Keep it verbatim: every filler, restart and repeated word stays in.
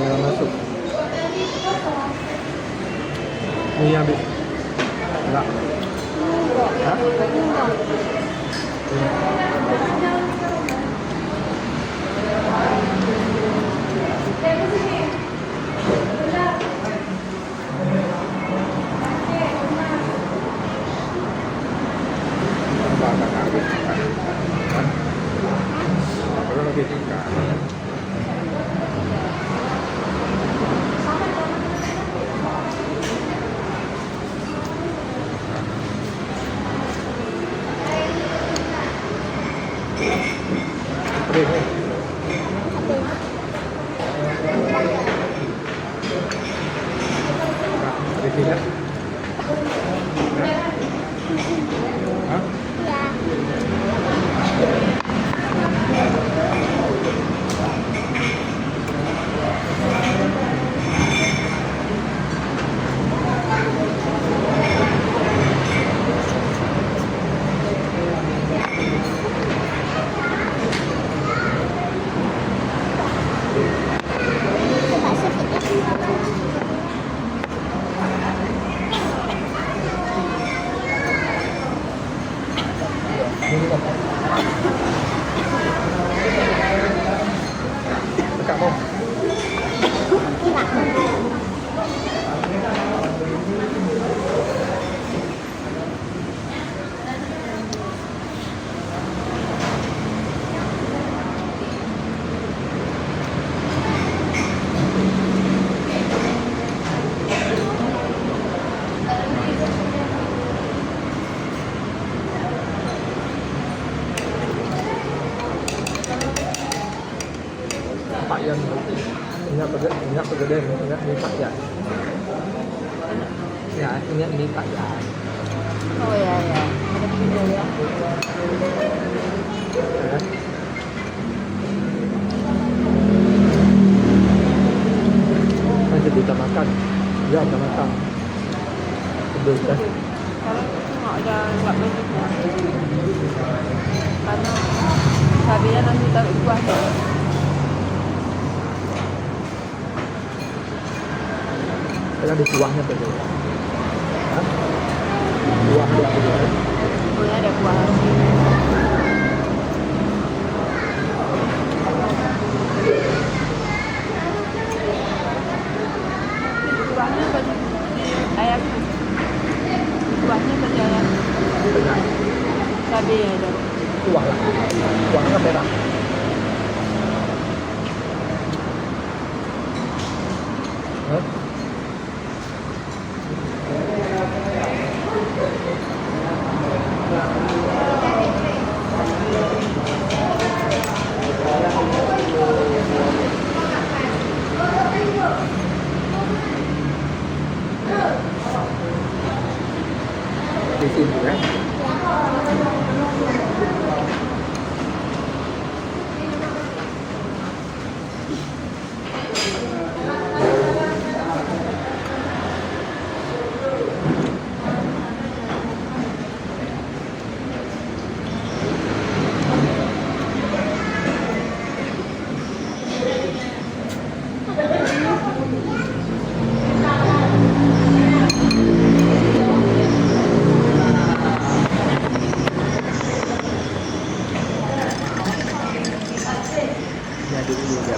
Ya, masuk. Ni yang habis. Enggak. Hah? Pak Yan. Ingat peugedée, ingat peugedée, ingat ni Pak Yan. Ya, ingat ni Pak Yan. Oh, ya, ya. Ya. Kan jadi tak makan. Ya, tak makan. Betul, kan? Kalau tengok dah buat baju kuah. Karena cabai dah nanti taruh kuah dah. Kan ada kuahnya tadi. Hah? Kuah dia ada, kan? Oh, ya, ada kuah. Kuahnya bagi ayam. Kuahnya bagi ayam. Cabai ada. Kuah lah. Kuahnya merah. Hah? Di sini, ya. Jadi, ini dia.